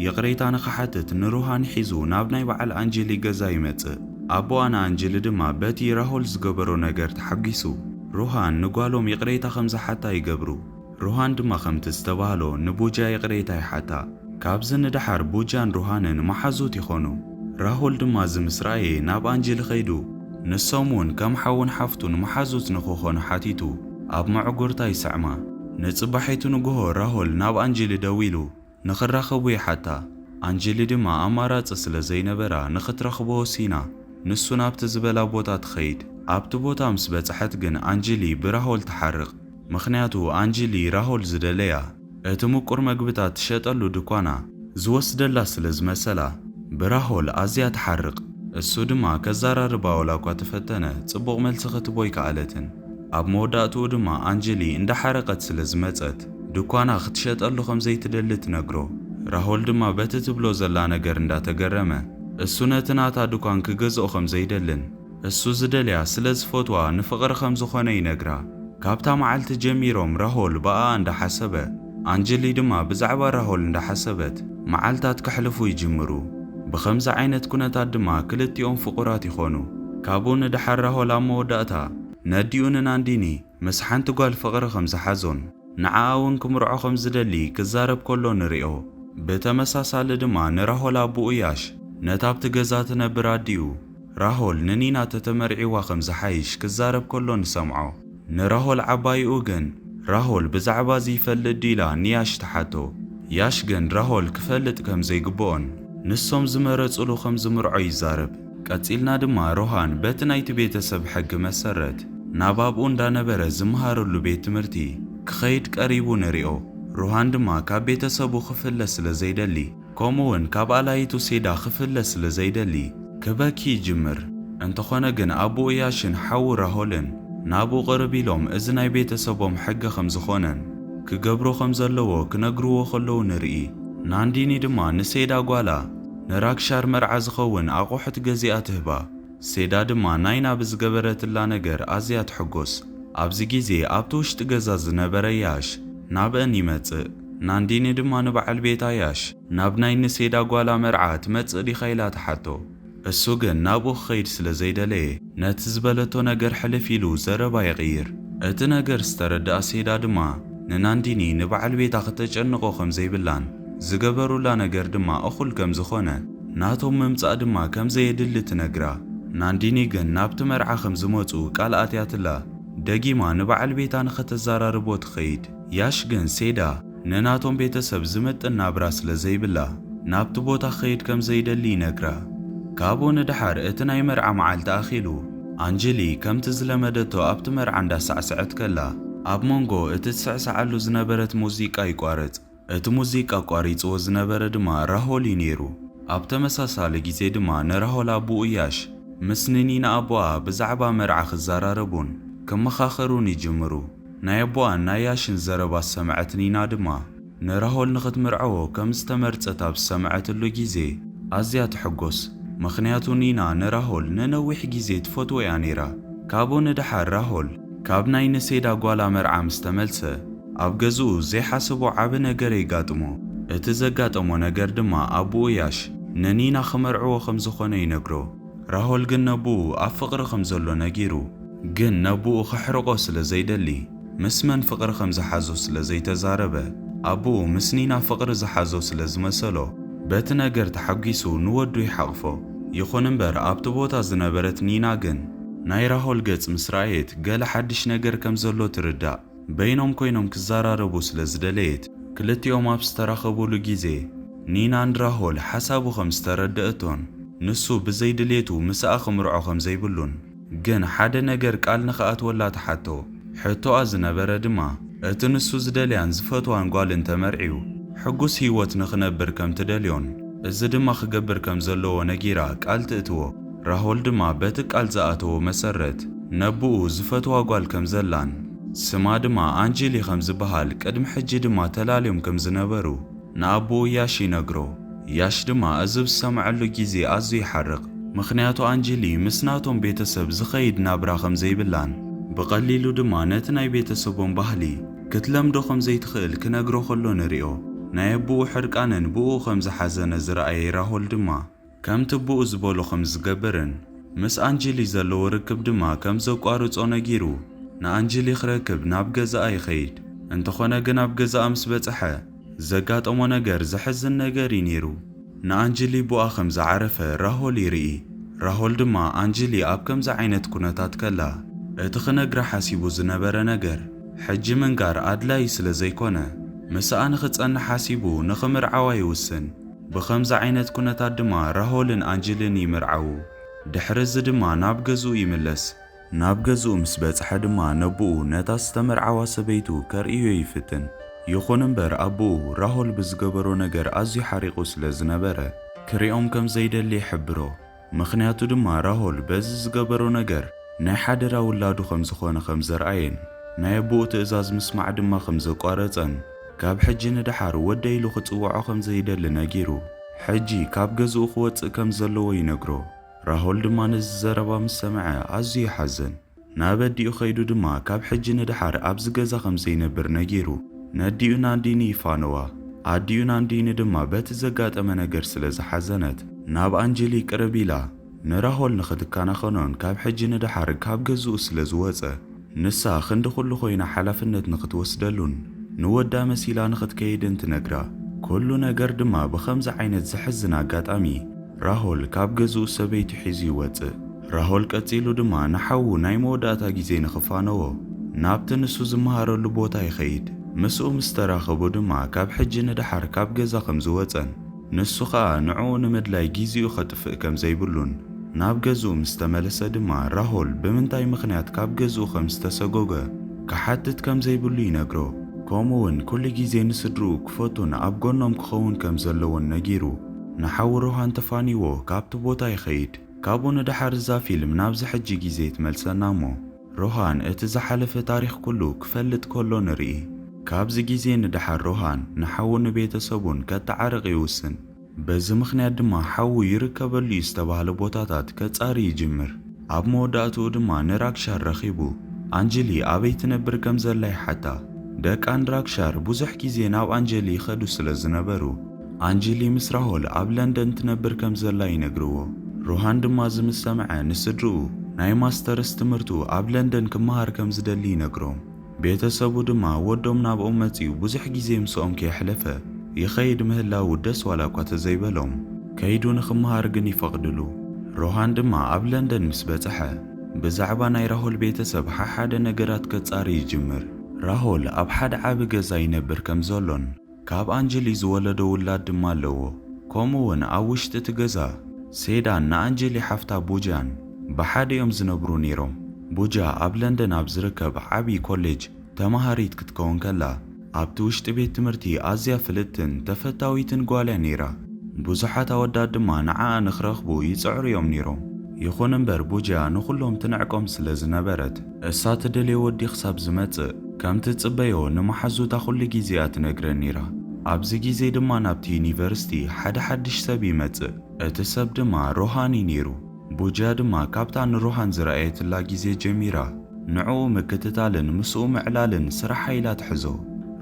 ይቕሬታ ንኽሓትት ንሩሃን ሒዙ ናብ ናይ በዓል ኣንጀሊ ገዛ ይመጽእ። ኣቦኣ ንኣንጀሊ ድማ በቲ ራሆል ዝገበሮ ነገር ተሓጒሱ፣ ሩሃን ንጓሎም ይቕሬታ ከም ዝሓታ ይገብሩ። ሩሃን ድማ ከምቲ ዝተባህሎ ንቡጃ ይቕሬታ ይሓታ። ካብዚ ንደሓር ቡጃን ሩሃንን መሓዙት ይኾኑ። ራሆል ድማ እዚ ምስ ረኣየ ናብ ኣንጀሊ ኸይዱ፣ ንሶም እውን ከም ሓውን ሓፍቱን መሓዙት ንኽኾኑ ሓቲቱ ኣብ መዕጉርታ ይስዕማ። ንጽባሒቱ ንግሆ ራሆል ናብ ኣንጀሊ ደዊሉ ንኽራኸቡ ይሓታ። ኣንጀሊ ድማ ኣማራጺ ስለ ዘይነበራ ንኽትረኽቦ ወሲና፣ ንሱ ናብቲ ዝበላ ቦታ ትኸይድ። ኣብቲ ቦታ ምስ በጽሐት ግን ኣንጀሊ ብራሆል ትሓርቕ። ምኽንያቱ ኣንጀሊ ራሆል ዝደለያ እቲ ምቁር መግብታት ትሸጠሉ ድኳና ዝወስደላ ስለ ዝመሰላ ብራሆል ኣዝያ ትሓርቕ። እሱ ድማ ከዘራርባ ዋላ እኳ ተፈተነ፣ ጽቡቕ መልሲ ክትቦ ኣይከኣለትን። ኣብ መወዳእትኡ ድማ ኣንጀሊ እንዳሓረቐት ስለ ዝመጸት ድኳና ክትሸጠሉ ከም ዘይትደሊ ትነግሮ። ራሆል ድማ በቲ ትብሎ ዘላ ነገር እንዳተገረመ እሱ ነቲ ናታ ድኳን ክገዝኦ ከም ዘይደልን እሱ ዝደልያ ስለ ዝፈትዋ ንፍቕሪ ከም ዝኾነ ይነግራ። ካብታ መዓልቲ ጀሚሮም ራሆል ብኣኣ እንዳሓሰበ፣ ኣንጀሊ ድማ ብዛዕባ ራሆል እንዳሓሰበት መዓልታት ከሕልፉ ይጅምሩ። ብኸምዚ ዓይነት ኩነታት ድማ ክልቲኦም ፍቑራት ይኾኑ። ካብኡ ንደሓር ራሆል ኣብ መወዳእታ ነዲኡ ንናንዲኒ ምስ ሓንቲ ጓል ፍቕሪ ከም ዝሓዞን ንዓኣ እውን ክምርዖ ከም ዝደሊ ክዛረብ ከሎ ንሪኦ። ብተመሳሳሊ ድማ ንራሆል ኣቦኡ ያሽ ነታ ኣብቲ ገዛ ትነብር ኣዲኡ ራሆል ንኒና ተተመርዒዋ ከም ዝሓይሽ ክዛረብ ከሎ ንሰምዖ። ንራሆል ዓባይኡ ግን ራሆል ብዛዕባ እዚ ይፈልጥ ድዩ ኢላ ንያሽ ትሓቶ። ያሽ ግን ራሆል ክፈልጥ ከም ዘይግብኦን ንሶም ዝመረጽሉ ከም ዝምርዖ ይዛረብ። ቀጺልና ድማ ሮሃን በቲ ናይቲ ቤተሰብ ሕጊ መሰረት ናብ ኣብኡ እንዳነበረ ዝመሃረሉ ቤት ትምህርቲ ክኸይድ ቀሪቡ ንሪኦ። ሮሃን ድማ ካብ ቤተሰቡ ክፍለ ስለ ዘይደሊ፣ ከምኡውን ካብ ኣላይቱ ሴዳ ክፍለ ስለ ዘይደሊ ክበኪ ይጅምር። እንተኾነ ግን ኣቦኡ ያሽን ሓዉ ራሆልን ናብኡ ቅርብ ኢሎም እዚ ናይ ቤተሰቦም ሕጊ ከም ዝኾነን ክገብሮ ከም ዘለዎ ክነግርዎ ከለዉ ንርኢ። ናንዲኒ ድማ ንሴዳ ጓላ ንራክሻር መርዓ ዝኸውን ኣቑሑት ገዚኣ ትህባ። ሴዳ ድማ ናይና ብዝገበረትላ ነገር ኣዝያ ትሕጎስ። ኣብዚ ግዜ ኣብቲ ውሽጢ ገዛ ዝነበረ ያሽ ናብአን ይመጽእ። ናንዲኒ ድማ ንበዓል ቤታ ያሽ ናብ ናይ ንሴዳ ጓላ መርዓ ትመጽእ ዲኻ ኢላ ትሓቶ። እሱ ግን ናብኡ ክኸይድ ስለ ዘይደለየ ነቲ ዝበለቶ ነገር ሕልፍ ኢሉ ዘረባ ይቕይር። እቲ ነገር ዝተረድኣ ሴዳ ድማ ንናንዲኒ ንበዓል ቤታ ክተጨንቖ ከም ዘይብላን ዝገበሩላ ነገር ድማ እኹል ከም ዝኾነ ናቶም ምምጻእ ድማ ከም ዘየድሊ ትነግራ። ናንዲኒ ግን ናብቲ መርዓ ከም ዝመጹ ቃል ኣትያትላ ደጊማ ንበዓል ቤታ ንኸተዘራርቦ ትኸይድ። ያሽ ግን ሴዳ ንናቶም ቤተሰብ ዝምጥን ናብራ ስለ ዘይብላ ናብቲ ቦታ ክኸይድ ከም ዘይደሊ ይነግራ። ካብኡ ንደሓር እቲ ናይ መርዓ መዓልቲ ኣኺሉ ኣንጀሊ ከምቲ ዝለመደቶ ኣብቲ መርዓ እንዳሳዕሰዐት ከላ ኣብ መንጎ እቲ ትስዕስዓሉ ዝነበረት ሙዚቃ ይቋረጽ። እቲ ሙዚቃ ኣቋሪጽዎ ዝነበረ ድማ ራሆል እዩ ነይሩ። ኣብ ተመሳሳሊ ግዜ ድማ ንራሆል ኣቦኡ ያሽ ምስ ንኒና ኣቦኣ ብዛዕባ መርዓ ክዘራረቡን ክመኻኸሩን ይጅምሩ። ናይ ኣቦኣን ናይ ያሽን ዘረባ ዝሰምዐት ኒና ድማ ንራሆል ንኽትምርዐዎ ከም ዝተመርጸት ኣብ ዝሰምዐትሉ ግዜ ኣዝያ ትሕጎስ። ምኽንያቱ ኒና ንራሆል ንነዊሕ ግዜ ትፈትዎ እያ ነይራ። ካብኡ ንደሓር ራሆል ካብ ናይ ንሴዳ ጓላ መርዓ ምስ ተመልሰ ኣብ ገዝኡ ዘይሓሰቦ ዓቢ ነገር የጋጥሞ። እቲ ዘጋጠሞ ነገር ድማ ኣቦኡ ያሽ ንኒና ክመርዕዎ ከም ዝኾነ ይነግሮ። ራሆል ግን ነቦኡ ኣብ ፍቕሪ ከም ዘሎ ነጊሩ፣ ግን ነቦኡ ከሕርቖ ስለ ዘይደሊ ምስ መን ፍቕሪ ከም ዝሓዞ ስለ ዘይተዛረበ ኣቦኡ ምስ ኒና ፍቕሪ ዝሓዞ ስለ ዝመሰሎ በቲ ነገር ተሓጒሱ ንወዱ ይሓቕፎ። ይኹን እምበር ኣብቲ ቦታ ዝነበረት ኒና ግን ናይ ራሆል ገጽ ምስ ረኣየት ገለ ሓድሽ ነገር ከም ዘሎ ትርዳእ። በይኖም ኮይኖም ክዘራረቡ ስለ ዝደለየት ክልቲኦም ኣብ ዝተራኸቡሉ ግዜ ኒና ንራሆል ሓሳቡ ከም ዝተረደእቶን ንሱ ብዘይ ድሌቱ ምስኣ ክምርዖ ከም ዘይብሉን ግን ሓደ ነገር ቃል ንኽኣትወላ ትሓቶ። ሕቶኣ ዝነበረ ድማ እቲ ንሱ ዝደልያን ዝፈትዋን ጓል እንተመርዕዩ ሕጉስ ህይወት ንኽነብር ከም ትደልዮን እዚ ድማ ክገብር ከም ዘለዎ ነጊራ ቃል ትእትዎ። ራሆል ድማ በቲ ቃል ዝኣተዎ መሰረት ነቦኡ ዝፈትዋ ጓል ከም ዘላን ስማ ድማ ኣንጀሊ ከም ዝበሃል ቅድሚ ሕጂ ድማ ተላልዮም ከም ዝነበሩ ንኣቦኡ ያሽ ይነግሮ። ያሽ ድማ እዚ ብዝሰምዐሉ ግዜ ኣዝዩ ይሓርቕ። ምኽንያቱ ኣንጀሊ ምስ ናቶም ቤተሰብ ዝኸይድ ናብራ ከም ዘይብላን ብቐሊሉ ድማ ነቲ ናይ ቤተሰቦም ባህሊ ክትለምዶ ከም ዘይትኽእል ክነግሮ ከሎ ንሪኦ። ናይ ኣቦኡ ሕርቃንን ብኡ ከም ዝሓዘነ ዝረኣየ ራሆል ድማ ከምቲ ብኡ ዝበሎ ከም ዝገብርን ምስ ኣንጀሊ ዘለዎ ርክብ ድማ ከም ዘቋርጾ ነጊሩ ንኣንጀሊ ክረክብ ናብ ገዛኣ ይኸይድ። እንተኾነ ግን ኣብ ገዛኣ ምስ በጽሐ ዘጋጠሞ ነገር ዘሕዝን ነገር እዩ ነይሩ። ንኣንጀሊ ቡኣ ከም ዝዓረፈ ራሆል ይርኢ። ራሆል ድማ ኣንጀሊ ኣብ ከምዚ ዓይነት ኩነታት ከላ እቲ ክነግራ ሓሲቡ ዝነበረ ነገር ሕጂ ምንጋር ኣድላዪ ስለ ዘይኮነ ምስኣ ንኽጸንሕ ሓሲቡ ንኽምርዓዋ ይውስን። ብኸምዚ ዓይነት ኩነታት ድማ ራሆልን ኣንጀልን ይምርዓዉ። ድሕሪ እዚ ድማ ናብ ገዝኡ ይምለስ። ናብ ገዝኡ ምስ በጽሐ ድማ ነቦኡ ነታ ዝተመርዓዋ ሰበይቱ ከርእዮ ይፍትን። ይኹን እምበር ኣቦኡ ራሆል ብዝገበሮ ነገር ኣዝዩ ሓሪቑ ስለ ዝነበረ ክሪኦም ከም ዘይደሊ ይሕብሮ። ምኽንያቱ ድማ ራሆል በዚ ዝገበሮ ነገር ናይ ሓደራ ውላዱ ከም ዝኾነ ከም ዘርኣየን ናይ ኣቦኡ ትእዛዝ ምስማዕ ድማ ከም ዘቋረጸን ካብ ሕጂ ንደሓር ወደይ ኢሉ ክጽውዖ ከም ዘይደሊ ነጊሩ ሕጂ ካብ ገዝኡ ክወጽእ ከም ዘለዎ ይነግሮ። ራሆል ድማ ነዚ ዘረባ ምስ ሰምዐ ኣዝዩ ይሓዝን። ናብ ኣዲኡ ኸይዱ ድማ ካብ ሕጂ ንደሓር ኣብዚ ገዛ ከም ዘይነብር ነጊሩ ነዲኡ ናንዲኒ ይፋነዋ። ኣዲኡ ናንዲኒ ድማ በቲ ዘጋጠመ ነገር ስለ ዝሓዘነት ናብ ኣንጀሊ ቅርብ ኢላ ንራሆል ንኽትከናኸኖን ካብ ሕጂ ንደሓር ካብ ገዝኡ ስለ ዝወጸ ንሳ ክንዲ ኩሉ ኮይና ሓላፍነት ንኽትወስደሉን ንወዳ መሲላ ንኽትከይድን ትነግራ። ኩሉ ነገር ድማ ብኸምዚ ዓይነት ዘሕዝን ኣጋጣሚ ራሆል ካብ ገዝኡ ሰበይቱ ሒዙ ይወጽእ። ራሆል ቀጺሉ ድማ ንሓዉ ናይ መወዳእታ ግዜ ንኽፋነዎ ናብቲ ንሱ ዝመሃረሉ ቦታ ይኸይድ። ምስኡ ምስ ተራኸቡ ድማ ካብ ሕጂ ንደሓር ካብ ገዛ ከም ዝወጸን ንሱ ኸኣ ንዕኡ ንምድላይ ግዜኡ ኸጥፍእ ከም ዘይብሉን ናብ ገዝኡ ምስ ተመለሰ ድማ ራሆል ብምንታይ ምኽንያት ካብ ገዝኡ ከም ዝተሰጎገ ክሓትት ከም ዘይብሉ ይነግሮ። ከምኡ እውን ኩሉ ግዜ ንስድርኡ ክፈቱን ኣብ ጎኖም ክኸውን ከም ዘለዎን ነጊሩ ንሓዉ ሮሃን ተፋንይዎ ካብቲ ቦታ ይኸይድ። ካብኡ ንደሓር እዛ ፊልም ናብዚ ሕጂ ግዜ ትመልሰና እሞ ሮሃን እቲ ዝሓለፈ ታሪኽ ኩሉ ክፈልጥ ከሎ ንርኢ። ካብዚ ግዜ ንደሓር ሮሃን ንሓዉ ንቤተሰቡን ከተዓርቕ ይውስን። በዚ ምኽንያት ድማ ሓዉ ይርከበሉ እዩ ዝተባህለ ቦታታት ከጻሪ ይጅምር። ኣብ መወዳእትኡ ድማ ንራክሻር ረኺቡ ኣንጅሊ ኣበይ ትነብር ከም ዘላ ይሓታ። ደቃን ራክሻር ብዙሕ ግዜ ናብ ኣንጀሊ ይኸዱ ስለ ዝነበሩ ኣንጀሊ ምስ ራሆል ኣብ ለንደን ትነብር ከም ዘላ ይነግርዎ። ሮሃን ድማ እዚ ምስ ሰምዐ ንስድርኡ ናይ ማስተርስ ትምህርቱ ኣብ ለንደን ክመሃር ከም ዝደሊ ይነግሮም። ቤተሰቡ ድማ ወዶም ናብኦም መጺኡ ብዙሕ ግዜ ምስኦም ከየሕለፈ ይኸይድ ምህላዉ ደስ ዋላ እኳ ተዘይበሎም ከይዱ ንኽመሃር ግን ይፈቕድሉ። ሮሃን ድማ ኣብ ለንደን ምስ በጽሐ ብዛዕባ ናይ ራሆል ቤተሰብ ሓሓደ ነገራት ከጻሪ ይጅምር። ራሆል ኣብ ሓደ ዓቢ ገዛ ይነብር ከም ዘሎን ካብ ኣንጀሊ ዝወለዶ ውላድ ድማ ኣለዎ። ከምኡ እውን ኣብ ውሽጢ እቲ ገዛ ሴዳን ንኣንጀሊ ሓፍታ ቡጃን ብሓደ እዮም ዝነብሩ ነይሮም። ቡጃ ኣብ ለንደን ኣብ ዝርከብ ዓቢ ኮሌጅ ተማሃሪት ክትከውን ከላ ኣብቲ ውሽጢ ቤት ትምህርቲ ኣዝያ ፍልጥትን ተፈታዊትን ጓል እያ ነይራ። ብዙሓት ኣወዳት ድማ ንዓኣ ንኽረኽቡ ይጽዕሩ እዮም ነይሮም። ይኹን እምበር ቡጃ ንኹሎም ትንዕቆም ስለ ዝነበረት እሳ ትደልዮ ወዲ ክሳብ ዝመጽእ ከም ትጽበዮ ንመሓዙታ ኩሉ ግዜ እያ ትነግረን ነይራ። ኣብዚ ግዜ ድማ ናብቲ ዩኒቨርሲቲ ሓደ ሓድሽ ሰብ ይመጽእ። እቲ ሰብ ድማ ሮሃን እዩ ነይሩ። ቡጃ ድማ ካብታ ንሮሃን ዝረኣየትላ ግዜ ጀሚራ ንዕኡ ምክትታልን ምስኡ ምዕላልን ስራሓ ኢላ ትሕዞ።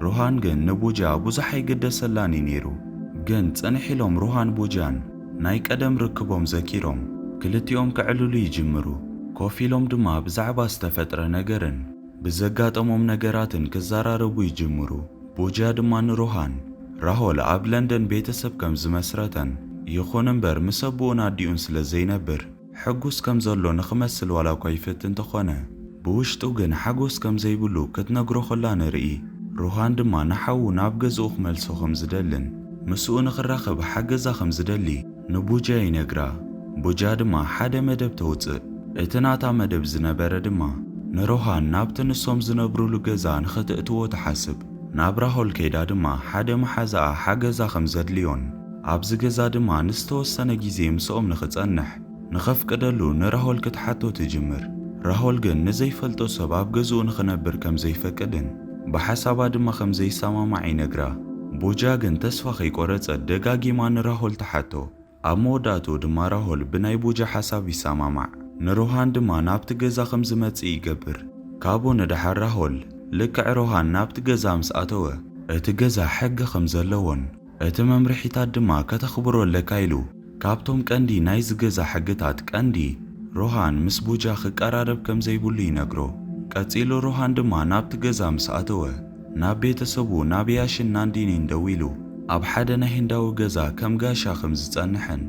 ሮሃን ግን ንቡጃ ብዙሕ ኣይግደሰላን እዩ ነይሩ። ግን ጽንሕ ኢሎም ሮሃን ቡጃን ናይ ቀደም ርክቦም ዘኪሮም ክልቲኦም ከዕልሉ ይጅምሩ። ኮፍ ኢሎም ድማ ብዛዕባ ዝተፈጥረ ነገርን ብዘጋጠሞም ነገራትን ክዘራረቡ ይጅምሩ። ቡጃ ድማ ንሮሃን ራሆል ኣብ ለንደን ቤተሰብ ከም ዝመስረተን ይኹን እምበር ምስ ኣቦኡን ኣዲኡን ስለ ዘይነብር ሕጉስ ከም ዘሎ ንኽመስል ዋላ እኳ ይፈትን እንተኾነ ብውሽጡ ግን ሓጎስ ከም ዘይብሉ ክትነግሮ ከላ ንርኢ። ሮሃን ድማ ንሓዉ ናብ ገዝኡ ክመልሶ ከም ዝደልን ምስኡ ንኽራኸብ ሓገዛ ከም ዝደሊ ንቡጃ ይነግራ። ቡጃ ድማ ሓደ መደብ ተውጽእ። እቲ ናታ መደብ ዝነበረ ድማ ንሮሃን ናብቲ ንሶም ዝነብሩሉ ገዛ ንኽትእትዎ ትሓስብ። ናብ ራሆል ከይዳ ድማ ሓደ መሓዛኣ ሓገዛ ከም ዘድልዮን ኣብዚ ገዛ ድማ ንዝተወሰነ ግዜ ምስኦም ንኽጸንሕ ንኸፍቅደሉ ንራሆል ክትሓቶ ትጅምር። ራሆል ግን ንዘይፈልጦ ሰብ ኣብ ገዝኡ ንኽነብር ከም ዘይፈቅድን ብሓሳባ ድማ ከም ዘይሰማማዕ ይነግራ። ቡጃ ግን ተስፋ ከይቆረጸት ደጋጊማ ንራሆል ትሓቶ። ኣብ መወዳእትኡ ድማ ራሆል ብናይ ቡጃ ሓሳብ ይሰማማዕ። ንሮሃን ድማ ናብቲ ገዛ ከም ዝመጽእ ይገብር። ካብኡ ንደሓር ራሆል ልክዕ ሮሃን ናብቲ ገዛ ምስ ኣተወ እቲ ገዛ ሕጊ ከም ዘለዎን እቲ መምርሒታት ድማ ከተኽብሮ ኣለካ ኢሉ ካብቶም ቀንዲ ናይዚ ገዛ ሕግታት ቀንዲ ሮሃን ምስ ቡጃ ክቀራረብ ከም ዘይብሉ ይነግሮ። ቀጺሉ ሮሃን ድማ ናብቲ ገዛ ምስ ኣተወ ናብ ቤተሰቡ ናብ ያሽን ናንዲኒን ደዊሉ ኣብ ሓደ ናይ ህንዳዊ ገዛ ከም ጋሻ ከም ዝጸንሕን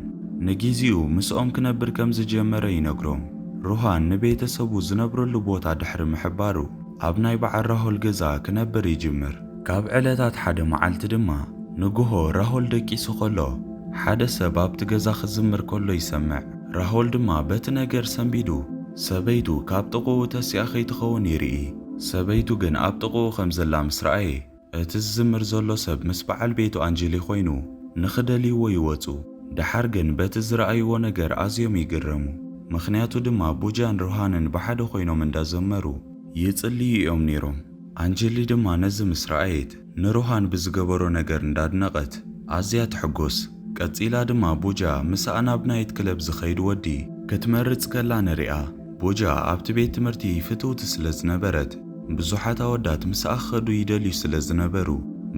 ንግዜኡ ምስኦም ክነብር ከም ዝጀመረ ይነግሮም። ሮሃን ንቤተሰቡ ዝነብረሉ ቦታ ድሕሪ ምሕባሩ ኣብ ናይ በዓል ራሆል ገዛ ክነብር ይጅምር። ካብ ዕለታት ሓደ መዓልቲ ድማ ንግሆ ራሆል ደቂሱ ከሎ ሓደ ሰብ ኣብቲ ገዛ ክዝምር ከሎ ይሰምዕ። ራሆል ድማ በቲ ነገር ሰንቢዱ ሰበይቱ ካብ ጥቕኡ ተሲኣ ከይትኸውን ይርኢ። ሰበይቱ ግን ኣብ ጥቕኡ ከም ዘላ ምስ ረኣየ እቲ ዝዝምር ዘሎ ሰብ ምስ በዓል ቤቱ ኣንጀሊ ኮይኑ ንኽደልይዎ ይወጹ። ደሓር ግን በቲ ዝረኣይዎ ነገር ኣዝዮም ይግረሙ። ምኽንያቱ ድማ ቡጃን ሮሃንን ብሓደ ኮይኖም እንዳዘመሩ ይጽልዩ እዮም ነይሮም። ኣንጀሊ ድማ ነዚ ምስ ረኣየት ንሮሃን ብዝገበሮ ነገር እንዳድነቐት ኣዝያ ትሕጎስ። ቀጺላ ድማ ቡጃ ምስኣ ናብ ናይት ክለብ ዝኸይድ ወዲ ክትመርጽ ከላ ንሪኣ። ቦጃ ኣብቲ ቤት ትምህርቲ ፍትውቲ ስለ ዝነበረት፣ ብዙሓት ኣወዳት ምስኣ ክኸዱ ይደልዩ ስለ ዝነበሩ፣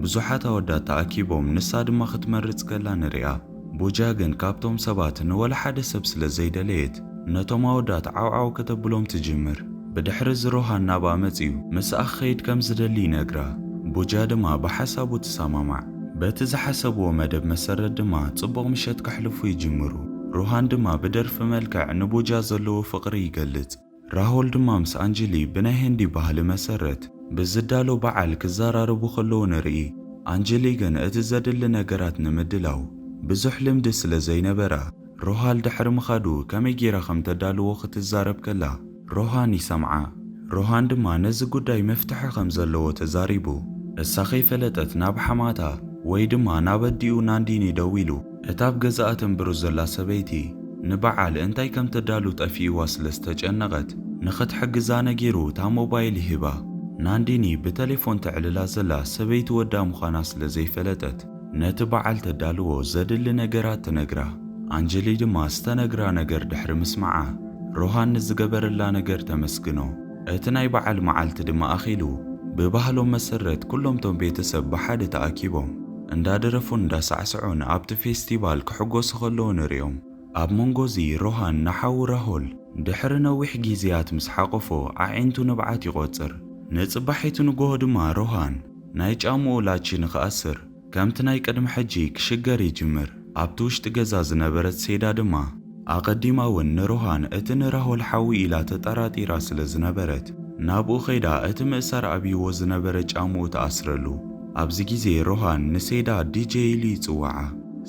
ብዙሓት ኣወዳት ተኣኪቦም ንሳ ድማ ክትመርጽ ከላ ንሪኣ። ቦጃ ግን ካብቶም ሰባት ንወላ ሓደ ሰብ ስለ ዘይደለየት፣ ነቶም ኣወዳት ዓውዓው ከተብሎም ትጅምር። ብድሕሪ እዚ ሮሃን ናብኣ መጺኡ ምስኣ ክኸይድ ከም ዝደሊ ይነግራ። ቦጃ ድማ ብሓሳቡ ትሰማማዕ። በቲ ዝሓሰብዎ መደብ መሰረት ድማ ጽቡቕ ምሸት ከሕልፉ ይጅምሩ። ሮሃን ድማ ብደርፊ መልክዕ ንቦጃ ዘለዎ ፍቕሪ ይገልጽ። ራሆል ድማ ምስ ኣንጀሊ ብናይ ህንዲ ባህሊ መሰረት ብዝዳሎ በዓል ክዘራረቡ ከለዉ ንርኢ። ኣንጀሊ ግን እቲ ዘድሊ ነገራት ንምድላው ብዙሕ ልምዲ ስለ ዘይነበራ፣ ሮሃል ድሕሪ ምኻዱ ከመይ ጌራ ከም ተዳልዎ ክትዛረብ ከላ፣ ሮሃን ይሰምዓ። ሮሃን ድማ ነዚ ጉዳይ መፍትሒ ከም ዘለዎ ተዛሪቡ፣ እሳ ከይፈለጠት ናብ ሓማታ ወይ ድማ ናብ ኣዲኡ ናንዲኒ ደዊሉ፣ እታ ኣብ ገዛኣ ተንብሮ ዘላ ሰበይቲ ንበዓል እንታይ ከም ተዳሉ ጠፊእዋ ስለ ዝተጨነቐት፣ ንኽትሕግዛ ነጊሩ እታ ሞባይል ይህባ። ናንዲኒ ብተሌፎን ተዕልላ ዘላ ሰበይቲ ወዳ ምዃና ስለ ዘይፈለጠት፣ ነቲ በዓል ተዳልዎ ዘድሊ ነገራት ትነግራ። ኣንጀሊ ድማ ዝተነግራ ነገር ድሕሪ ምስማዓ፣ ሮሃን ንዝገበረላ ነገር ተመስግኖ። እቲ ናይ በዓል መዓልቲ ድማ ኣኺሉ፣ ብባህሎም መሰረት ኩሎምቶም ቤተሰብ ብሓደ ተኣኪቦም እንዳደረፉን እንዳሳዕስዑን ኣብቲ ፌስቲቫል ክሕጎሱ ከለዉ ንሪኦም። ኣብ መንጎዚ ሮሃን ንሓዉ ራሆል ድሕሪ ነዊሕ ግዜያት ምስ ሓቆፎ ኣዒንቱ ንብዓት ይቖጽር። ንጽባሒቱ ንግሆ ድማ ሮሃን ናይ ጫምኡ ላቺ ንኽኣስር ከምቲ ናይ ቅድሚ ሕጂ ክሽገር ይጅምር። ኣብቲ ውሽጢ ገዛ ዝነበረት ሴዳ ድማ ኣቐዲማ እውን ንሮሃን እቲ ንራሆል ሓዊ ኢላ ተጠራጢራ ስለ ዝነበረት፣ ናብኡ ኸይዳ እቲ ምእሳር ኣብይዎ ዝነበረ ጫምኡ ትኣስረሉ። ኣብዚ ግዜ ሮሃን ንሴዳ ዲጄ ኢሉ ይጽውዓ።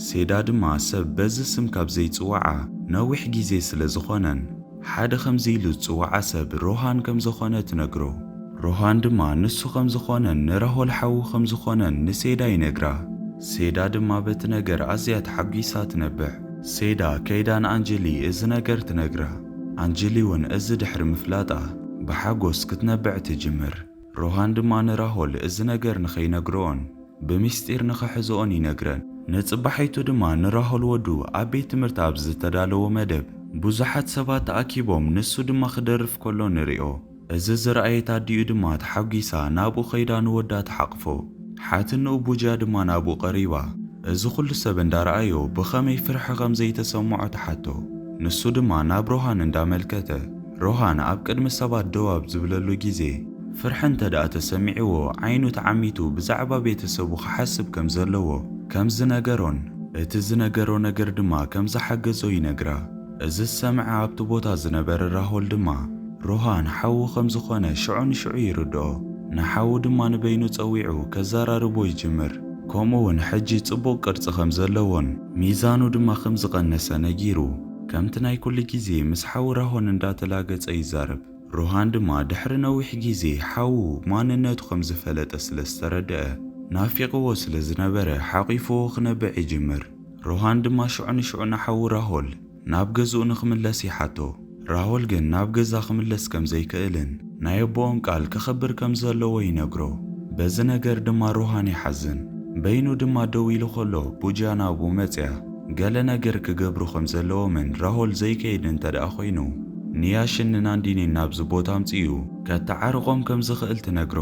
ሴዳ ድማ ሰብ በዚ ስም ካብ ዘይጽውዓ ነዊሕ ግዜ ስለ ዝኾነን፣ ሓደ ከምዚ ኢሉ ዝጽውዓ ሰብ ሮሃን ከም ዝኾነ ትነግሮ። ሮሃን ድማ ንሱ ከም ዝኾነን ንራሆል ሓዉ ከም ዝኾነን ንሴዳ ይነግራ። ሴዳ ድማ በቲ ነገር ኣዝያ ተሓጒሳ ትነብዕ። ሴዳ ከይዳ ንኣንጀሊ እዚ ነገር ትነግራ። ኣንጀሊ እውን እዚ ድሕሪ ምፍላጣ ብሓጎስ ክትነብዕ ትጅምር። ሮሃን ድማ ንራሆል እዚ ነገር ንኸይነግርኦን ብምስጢር ንኽሕዝኦን ይነግረን። ንጽባሒቱ ድማ ንራሆል ወዱ ኣብ ቤት ትምህርቲ ኣብ ዝተዳለወ መደብ ብዙሓት ሰባት ተኣኪቦም ንሱ ድማ ክደርፍ ከሎ ንሪኦ። እዚ ዝረኣየት ኣዲኡ ድማ ተሓጒሳ ናብኡ ኸይዳ ንወዳ ትሓቕፎ። ሓትንኡ ቡጃ ድማ ናብኡ ቀሪባ። እዚ ኹሉ ሰብ እንዳረኣዮ ብኸመይ ፍርሒ ከም ዘይተሰምዖ ትሓቶ። ንሱ ድማ ናብ ሮሃን እንዳመልከተ፣ ሮሃን ኣብ ቅድሚ ሰባት ደው ኣብ ዝብለሉ ግዜ፣ ፍርሒ እንተ ደኣ ተሰሚዕዎ ዓይኑ ተዓሚቱ ብዛዕባ ቤተሰቡ ክሓስብ ከም ዘለዎ ከም ዝነገሮን፣ እቲ ዝነገሮ ነገር ድማ ከም ዝሓገዞ ይነግራ። እዚ ዝሰምዐ ኣብቲ ቦታ ዝነበረ ራሆል ድማ፣ ሮሃን ሓዉ ከም ዝኾነ ሽዑ ንሽዑ ይርድኦ። ንሓዉ ድማ ንበይኑ ጸዊዑ ከዘራርቦ ይጅምር። ከምኡ እውን ሕጂ ጽቡቕ ቅርጺ ከም ዘለዎን ሚዛኑ ድማ ከም ዝቐነሰ ነጊሩ፣ ከምቲ ናይ ኩሉ ግዜ ምስ ሓዉ ራሆን እንዳተላገጸ ይዛረብ። ሮሃን ድማ ድሕሪ ነዊሕ ግዜ ሓዉ ማንነቱ ከም ዝፈለጠ ስለ ዝተረድአ፣ ናፊቕዎ ስለ ዝነበረ ሓቒፍዎ ክነብዕ ይጅምር። ሮሃን ድማ ሽዑ ንሽዑ ንሓዉ ራሆል ናብ ገዝኡ ንኽምለስ ይሓቶ። ራሆል ግን ናብ ገዛ ክምለስ ከም ዘይክእልን ናይ ኣቦኦም ቃል ከኸብር ከም ዘለዎ ይነግሮ። በዚ ነገር ድማ ሮሃን ይሓዝን። በይኑ ድማ ደው ኢሉ ከሎ ቡጃ ናብኡ መጽያ። ገለ ነገር ክገብሩ ከም ዘለዎምን ራሆል ዘይከይድ እንተ ደኣ ኮይኑ፣ ንያሽን ንናንዲኒን ናብዚ ቦታ ኣምጺኡ ከተዓርቖም ከም ዝኽእል ትነግሮ።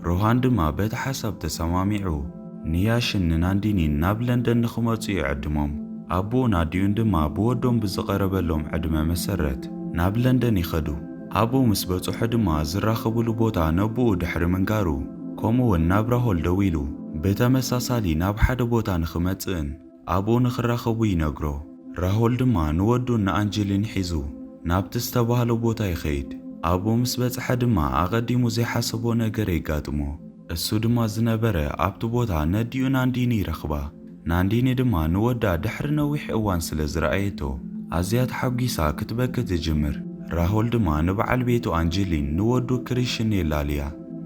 ሮሃን ድማ በቲ ሓሳብ ተሰማሚዑ፣ ንያሽን ንናንዲኒን ናብ ለንደን ንኽመጹ ይዕድሞም። ኣቦኡን ኣዲኡን ድማ ብወዶም ብዝቐረበሎም ዕድመ መሰረት ናብ ለንደን ይኸዱ። ኣብኡ ምስ በጽሑ ድማ ዝራኸቡሉ ቦታ ነቦኡ ድሕሪ ምንጋሩ፣ ከምኡውን ናብ ራሆል ደዊሉ ብተመሳሳሊ ናብ ሓደ ቦታ ንኽመጽእን ኣብኡ ንኽራኸቡ ይነግሮ። ራሆል ድማ ንወዱን ንኣንጀሊን ሒዙ ናብቲ ዝተባህሎ ቦታ ይኸይድ። ኣብኡ ምስ በጽሐ ድማ ኣቐዲሙ ዘይሓሰቦ ነገር የጋጥሞ። እሱ ድማ ዝነበረ ኣብቲ ቦታ ነዲኡ ናንዲኒ ይረኽባ። ናንዲኒ ድማ ንወዳ ድሕሪ ነዊሕ እዋን ስለ ዝረኣየቶ ኣዝያ ተሓጒሳ ክትበኪ ትጅምር። ራሆል ድማ ንበዓል ቤቱ ኣንጀሊን ንወዱ ክሪሽን የላልያ።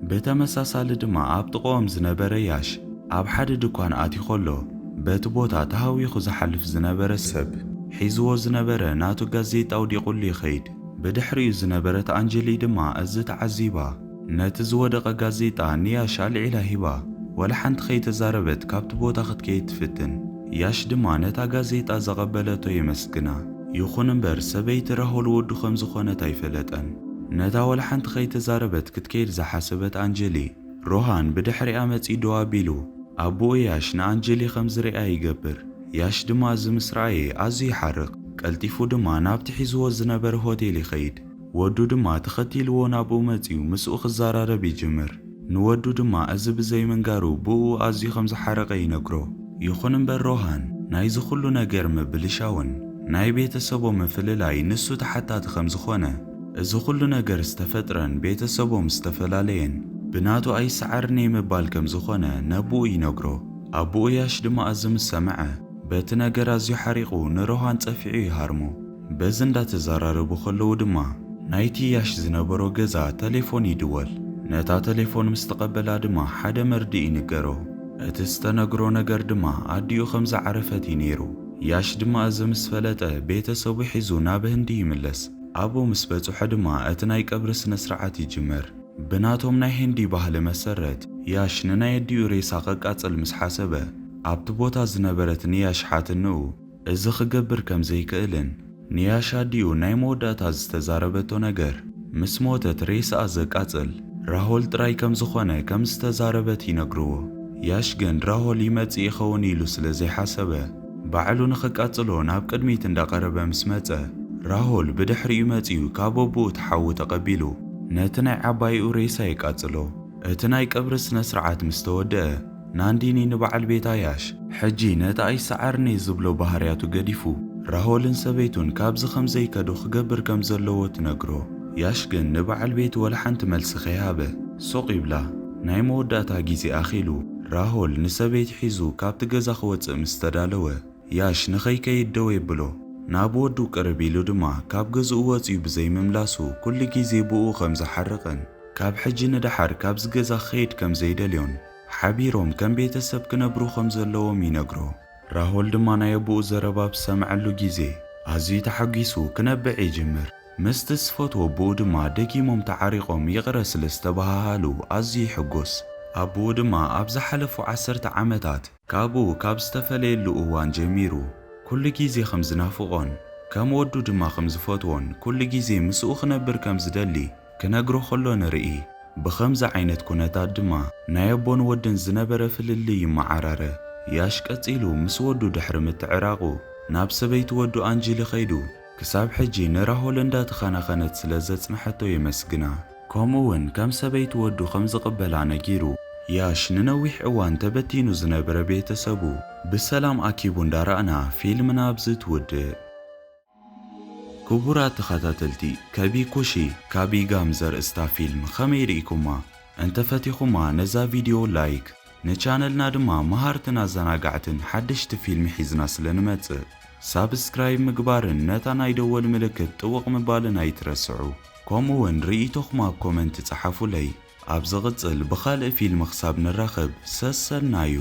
ብተመሳሳሊ ድማ ኣብ ጥቕኦም ዝነበረ ያሽ ኣብ ሓደ ድኳን ኣትዩ ከሎ፣ በቲ ቦታ ተሃዊኹ ዝሓልፍ ዝነበረ ሰብ ሒዝዎ ዝነበረ ናቱ ጋዜጣ ኣውዲቑሉ ይኸይድ። ብድሕሪኡ ዝነበረት ኣንጀሊ ድማ እዚ ተዓዚባ፣ ነቲ ዝወደቐ ጋዜጣ ንያሽ ኣልዒላ ሂባ፣ ወላ ሓንቲ ከይተዛረበት ካብቲ ቦታ ክትከይድ ትፍትን። ያሽ ድማ ነታ ጋዜጣ ዘቐበለቶ የመስግና። ይኹን እምበር ሰበይቲ ራሆል ወዱ ከም ዝኾነት ኣይፈለጠን። ነታ ወላ ሓንቲ ከይተዛረበት ክትከይድ ዝሓሰበት ኣንጀሊ፣ ሮሃን ብድሕሪኣ መጺኡ ደው ኣቢሉ፣ ኣቦኡ ያሽ ንኣንጀሊ ከም ዝሪኣ ይገብር። ያሽ ድማ እዚ ምስ ረኣየ ኣዝዩ ይሓርቕ። ቀልጢፉ ድማ ናብቲ ሒዝዎ ዝነበረ ሆቴል ይኸይድ። ወዱ ድማ ተኸቲልዎ ናብኡ መጺኡ ምስኡ ክዘራረብ ይጅምር። ንወዱ ድማ እዚ ብዘይ ምንጋሩ ብኡ ኣዝዩ ከም ዝሓረቐ ይነግሮ። ይኹን እምበር ሮሃን ናይዚ ኩሉ ነገር ምብልሻውን ናይ ቤተሰቦም ምፍልላይ ንሱ ተሓታቲ ከም ዝኾነ፣ እዚ ኩሉ ነገር ዝተፈጥረን ቤተሰቦም ዝተፈላለየን ብናቱ ኣይሰዓርን'የ ምባል ከም ዝኾነ ነብኡ ይነግሮ። ኣቦኡ ያሽ ድማ እዚ ምስ ሰምዐ በቲ ነገር ኣዝዩ ሓሪቑ ንሮሃን ጸፊዑ ይሃርሞ። በዚ እንዳተዘራረቡ ከለዉ ድማ ናይቲ ያሽ ዝነበሮ ገዛ ተሌፎን ይድወል። ነታ ተሌፎን ምስ ተቐበላ ድማ ሓደ መርድእ ይንገሮ። እቲ ዝተነግሮ ነገር ድማ ኣዲኡ ከም ዝዓረፈት እዩ ነይሩ። ያሽ ድማ እዚ ምስ ፈለጠ ቤተሰቡ ሒዙ ናብ ህንዲ ይምለስ። ኣብኡ ምስ በጽሖ ድማ እቲ ናይ ቀብሪ ስነ ስርዓት ይጅመር። ብናቶም ናይ ህንዲ ባህሊ መሰረት ያሽ ንናይ ኣዲኡ ሬሳ ከቃጽል ምስ ሓሰበ ኣብቲ ቦታ ዝነበረት ንያሽ ሓትንኡ እዚ ክገብር ከም ዘይክእልን ንያሽ ኣዲኡ ናይ መወዳእታ ዝተዛረበቶ ነገር ምስ ሞተት ሬሳኣ ዘቃጽል ራሆል ጥራይ ከም ዝኾነ ከም ዝተዛረበት ይነግርዎ። ያሽ ግን ራሆል ይመጽእ ይኸውን ኢሉ ስለ ዘይሓሰበ ባዕሉ ንኸቃጽሎ ናብ ቅድሚት እንዳቐረበ ምስ መጸ ራሆል ብድሕሪኡ መጺኡ ካብ ኣቦኡ እቲ ሓዊ ተቐቢሉ ነቲ ናይ ዓባይኡ ሬሳ የቃጽሎ። እቲ ናይ ቀብሪ ስነ ስርዓት ምስ ተወደአ ናንዲኒ ንበዓል ቤታ ያሽ ሕጂ ነቲ ኣይሰዓርኒ ዝብሎ ባህርያቱ ገዲፉ ራሆልን ሰበይቱን ካብዚ ከም ዘይከዱ ክገብር ከም ዘለዎ ትነግሮ። ያሽ ግን ንበዓል ቤቱ ወላ ሓንቲ መልሲ ከይሃበ ሱቕ ይብላ። ናይ መወዳእታ ግዜ ኣኺሉ ራሆል ንሰበይቲ ሒዙ ካብቲ ገዛ ክወጽእ ምስ ተዳለወ ያሽ ንኸይከይድ ደው የብሎ። ናብ ወዱ ቅርብ ኢሉ ድማ ካብ ገዝኡ ወጺኡ ብዘይምምላሱ ኩሉ ግዜ ብኡ ከም ዝሓርቕን ካብ ሕጂ ንደሓር ካብዚ ገዛ ክኸይድ ከም ዘይደልዮን ሓቢሮም ከም ቤተሰብ ክነብሩ ከም ዘለዎም ይነግሮ። ራሆል ድማ ናይ ኣቦኡ ዘረባ ብዝሰምዐሉ ግዜ ኣዝዩ ተሓጒሱ ክነብዕ ይጅምር። ምስቲ ዝፈትዎ ኣቦኡ ድማ ደጊሞም ተዓሪቖም ይቕረ ስለ ዝተበሃሃሉ ኣዝዩ ይሕጎስ። ኣቦኡ ድማ ኣብ ዝሓለፉ ዓሰርተ ዓመታት ካብኡ ካብ ዝተፈለየሉ እዋን ጀሚሩ ኩሉ ግዜ ከም ዝናፍቖን ከም ወዱ ድማ ከም ዝፈትዎን ኩሉ ግዜ ምስኡ ክነብር ከም ዝደሊ ክነግሮ ከሎ ንርኢ። ብኸምዚ ዓይነት ኩነታት ድማ ናይ ኣቦን ወድን ዝነበረ ፍልልይ ይመዓራረ። ያሽ ቀጺሉ ምስ ወዱ ድሕሪ ምትዕራቑ ናብ ሰበይቲ ወዱ ኣንጀሊ ኸይዱ ክሳብ ሕጂ ንራሆል እንዳተኸናኸነት ስለ ዘጽንሐቶ የመስግና። ከምኡ እውን ከም ሰበይቲ ወዱ ከም ዝቕበላ ነጊሩ ያሽ ንነዊሕ እዋን ተበቲኑ ዝነበረ ቤተሰቡ ብሰላም ኣኪቡ እንዳረኣና ፊልምና ኣብዚ ትውድእ። ክቡራት ተኸታተልቲ ከቢ ኩሺ ካቢ ጋም ዘርእስታ ፊልም ከመይ ርኢኩማ? እንተፈቲኹማ ነዛ ቪድዮ ላይክ፣ ንቻነልና ድማ መሃርትን ኣዘናጋዕትን ሓደሽቲ ፊልም ሒዝና ስለ ንመጽእ ሳብስክራይብ ምግባርን ነታ ናይ ደወል ምልክት ጥውቕ ምባልን ኣይትረስዑ። ከምኡ እውን ርኢቶኹም ኣብ ኮመንት ጸሓፉለይ። ኣብ ዝቕጽል ብኻልእ ፊልም ክሳብ ንራኸብ ሰሰናዩ።